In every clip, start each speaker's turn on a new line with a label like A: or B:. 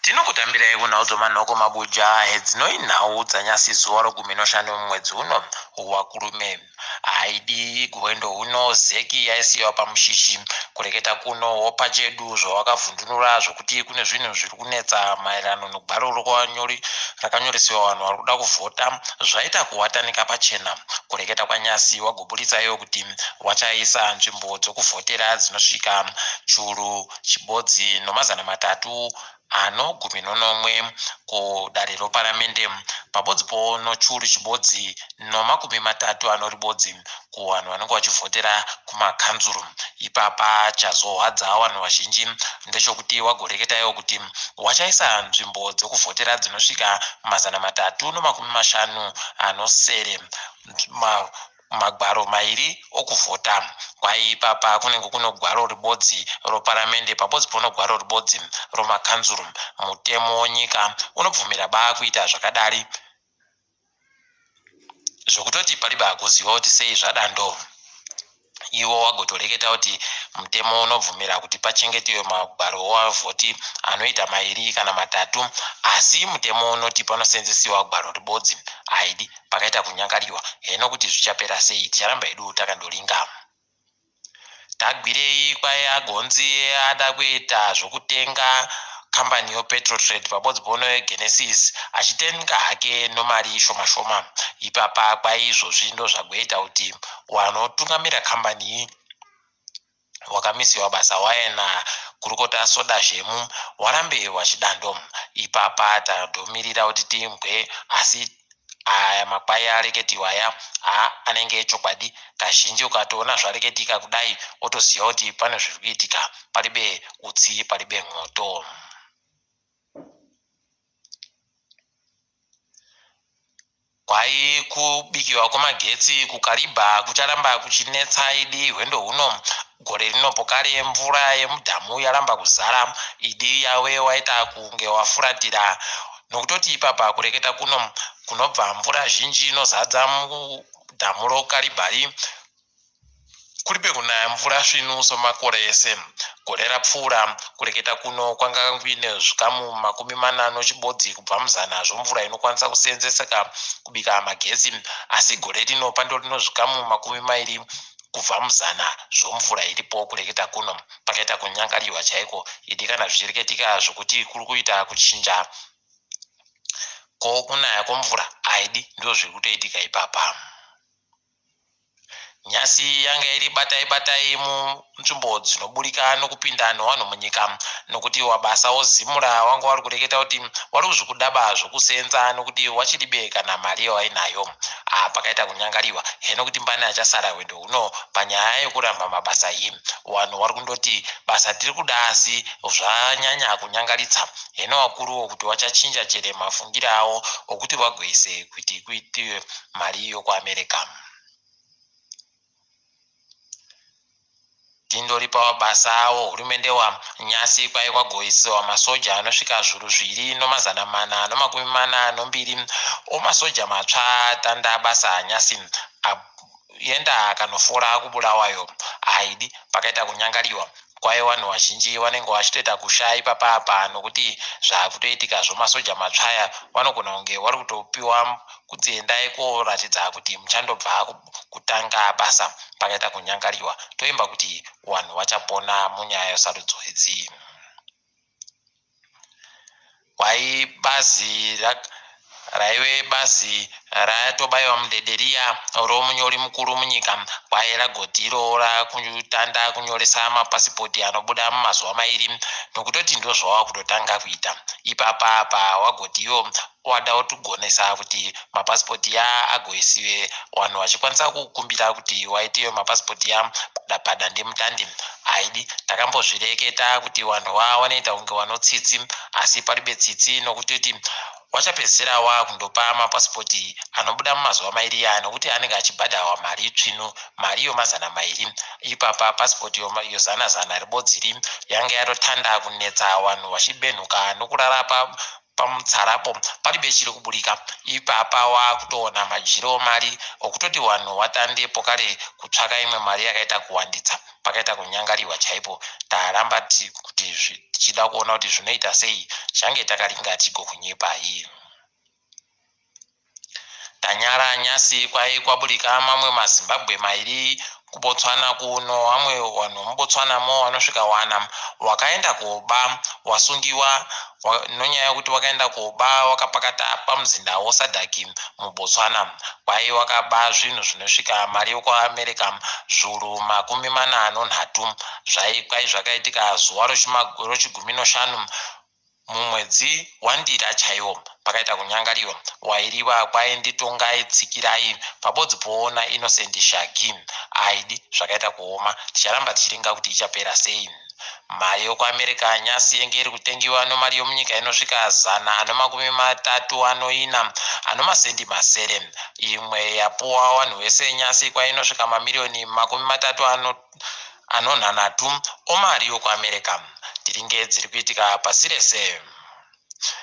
A: Tinokutambirai kunhau dzomanhoko mabuja hedzinoi nhau dzanyasi zuva rogumi noshanu mumwedzi uno wakurume. Haidi gwendo huno zeki yaisiwa pamushishi kureketa kuno wopachedu zvawakavhundunura zvokuti kune zvinhu zviri kunetsa maererano nogwaro rakanyoresiwa vanhu vari kuda kuvhota zvaita kuwatanika pachena. Kureketa kwanyasi wagoburitsa iwo kuti wachaisa nzvimbo dzokuvhotera dzinosvika churu chibodzi nomazana matatu ano gumi nonomwe kudare roparamende pabodzipo nochuru chibodzi nomakumi matatu anoribodzi kuvanhu vanenge vachivhotera kumakanzuru. Ipapa chazohwadza vanhu vazhinji ndechokuti wagoreketa iwo kuti wachaisa nzvimbo dzekuvhotera dzinosvika 356 magwaro mairi okuvhota. Kwai ipapa kunenge kuno gwaro ribodzi roparamende pabodzi pono gwaro ribodzi romakanzuru. Mutemo wenyika unobvumira ba kuita zvakadari zvokutoti paribe agoziva kuti sei zvadando. Iwo wagotoreketa kuti mutemo unobvumira kuti pachengetiwe magwaro ovavhoti anoita mairi kana matatu, asi mutemo unoti panosenzesiwa gwaro ribodzi. Haidi pakaita kunyangariwa heno kuti zvichapera sei, ticharamba hedu takandoringa. Tagwirei kwai agonzi ada kuita zvokutenga kambani yoPetrotrade pabodzi pono yeGenesis achitenga hake nomari shoma shoma. Ipapa kwai izvozvi ndozvagoita kuti wanotungamira kambani iyi wakamisiwa basa waye nakurukota Soda Zhemu warambe wachidando. Ipapa tadomirira kuti timbwe asi aya makwai areketiwa aya haa anenge echokwadi. Kazhinji ukatoona zvareketika kudai wotoziva kuti pane zviri kuitika, paribe utsi paribe mwoto. Kwai kubikiwa kwemagetsi kuKariba kucharamba kuchinetsa idi hwendo huno. Gore rino pokare mvura yemudhamu yaramba kuzara idi yave waita kunge wafuratira nokutoti ipapa kureketa kuno kunobva mvura zhinji inozadza mudhamu roKaribari. Kuribe kunaya mvura svinu somakore ese. Gore rapfuura, kureketa kuno kwanga kuine zvikamu 40 nochibodzi kubva muzana zvomvura inokwanisa kuseenzeseka kubika magetsi, asi gore rino pandorino zvikamu 20 kubva muzana zvomvura iripo kureketa kuno. Pakaita kunyangariwa chaiko idi kana zvichireketika zvokuti kuri kuita kuchinja kwokunaya kwomvura aidi ndozviri kutoitika ipapa. Nyasi yanga iri batai batai munzvimbo dzinoburika nokupinda nowanhu munyika nokuti wabasa wozimura wanga wari kureketa kuti wari kuzvikudaba zvokusenza nokuti wachiribe kana mari yawainayo. Ah, pakaita kunyangariwa he nokuti mbani achasara hwendo huno panyaya yokuramba mabasa iyi. Wanhu wari kundoti basa tiri kuda asi zvanyanya kunyangaritsa. Heno wakuruwo kuti wachachinja chere mafungire awo okuti wagoise kuti kuitiwe mari yokuAmerica. Tindori pamabasa awo hurumende wa nyasi kwai kwagoisiwa masoja anosvika zvuru zviri nomazana mana nomakumi mana nombiri omasoja matsva atanda basa anyasi aenda akanofora kuBulawayo. Haidi pakaita kunyangariwa Kwai wanhu wazhinji wanenge wachitoita kusha ipapa apa nokuti zvakutoitika zvomasoja matsva aya wanogona kunge wari kutopiwa kunzi endai koratidza kuti muchandobva kutanga basa pakaita kunyangariwa toimba kuti wanhu wachapona munyaya yosarudzo idzi. Kwai bazi raive bazi ratobaiwa mudede riya romunyori mukuru munyika kwai ragoti iro rakutanda kunyoresa mapasipoti anobuda mumazuva mairi nokutoti ndozvawava kutotanga kuita ipapa apa wagoti iwo wada kutigonesa kuti mapasipoti ya agoisiwe vanhu vachikwanisa kukumbira kuti waitiwe mapasipoti ya padandemutande. Haidi takambozvireketa kuti wanhu wa wanoita kunge wanotsitsi asi paribe tsitsi nokutoti wachapedzisira wakundopa mapasipoti anobuda mumazuva mairi aya nokuti anenge achibhadharwa mari tsvinu mari yomazana mairi ipapa pasipoti yozana zana ribodziri yange yatotanda kunetsa wanhu wachibenhuka nokurara pamutsarapo paribe chiri kuburika ipapa wakutoona madyiro mari okutoti wanhu watande pokare kutsvaka imwe mari yakaita kuwanditsa. Pakaita kunyangariwa chaipo. Taramba kuti tichida kuona kuti zvinoita sei. Tichange takaringa tigokunyepai. Tanyara nyasi kwai kwaburika mamwe maZimbabwe mairi kuBotswana kuno vamwe vanhu vemuBotswanamo vanosvika wana wakaenda koba wasungiwa nonyaya yekuti wakaenda koba wakapakata pamuzinda woSADC muBotswana. Kwai wakaba zvinhu zvinosvika mari yokuAmerica zviuru 43. Zvai kwai zvakaitika zuva rochigumi noshanu mumwedzi waNdira chaiwo. Pakaita kunyangariwa wairiwa kwai ndiTongai Tsikirai pabodzi poona Innocent Shagi. Aidi zvakaita kuoma. Ticharamba tichiringa kuti ichapera sei. Mari yokuAmerica nyasi yenge iri kutengiwa nomari yomunyika inosvika 134 anomasendi masere. Imwe yapuwa vanhu vese nyasi kwainosvika mamiriyoni 30 anonhanhatu omari yokuAmerica. Tiringe dziri kuitika pasi rese.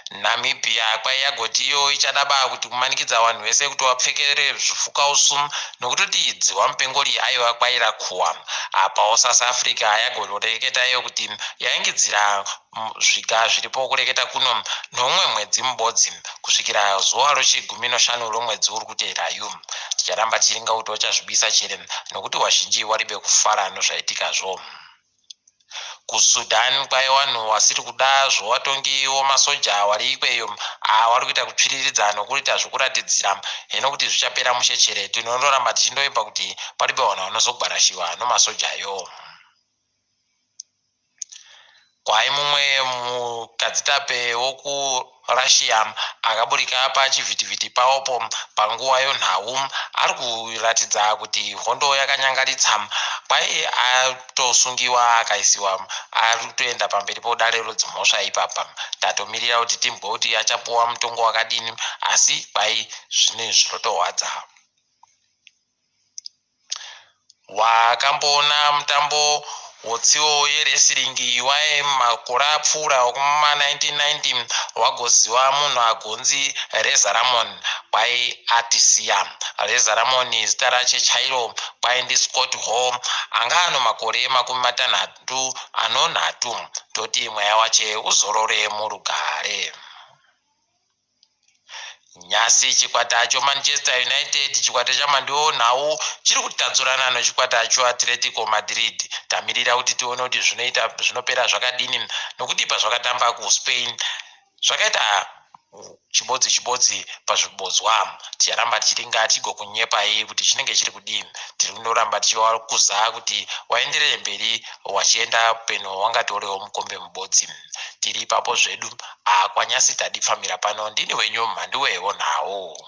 A: Namibia kwai yagoti iyo ichadaba kuti kumanikidza vanhu vese kuti vapfekere zvifukausu nokutoti dziwa mupengori aiwa kwai rakuwa. Apawo South Africa yagoreketa iyo kuti yaingidzira zviga zviripo kureketa kuno noumwe mwedzi mubodzi kusvikira zuva rochigumi noshanu romwedzi uri kuteerayu. Ticharamba tichiringa kuti vachazvibisa chere nokuti vazhinji waribe kufara nozvaitikazvo. KuSudan kwai vanhu vasiri kuda zvovatongi vomasoja vari ikweyo wari kuita kutsviriridza nokuita zvokuratidzira hino kuti zvichapera mushe chere tinondoramba tichindoimba kuti paribe vanhu vanozogwarashiwa nomasojayo. Kwai mumwe mukadzitape wokuRussia akaburika pachivhitivhiti pawopo panguva yonhau ari kuratidza kuti hondo yakanyangaritsa. Kwai atosungiwa akaisiwa ari kutoenda pamberi podare rodzimhosva ipapa. Tatomirira kuti timbwe kuti achapuwa mutongo wakadini asi kwai zvinhu zvinotorwadza. Wakamboona mutambo wotsivo yeresiringi waye makore apfuura okuma 1990 wagoziva munhu agonzi Reza Ramon kwai atisiya. Reza Ramon zita rache chairo kwai ndiScott Hall anga ano makore 63 toti mweya wache uzorore murugare. Nhasi chikwata choManchester United, chikwata chaMandiwo nhau, chiri kutatsurana nechikwata choAtletico Madrid. Tamirira kuti tione kuti zvinoita zvinopera zvakadini nokuti pazvakatamba kuSpain zvakaita chibodzi chibodzi pazvibodzwa. Ticharamba tichiringa tigokunyepai kuti chinenge chiri kudii. Tiri kundoramba tichivakuza kuti waenderere mberi wachienda peno wangatorewo mukombe mubodzi. Tiri ipapo zvedu. Kwanyasi tadipfamira pano ndini wenyu Mhanduwe wonhau.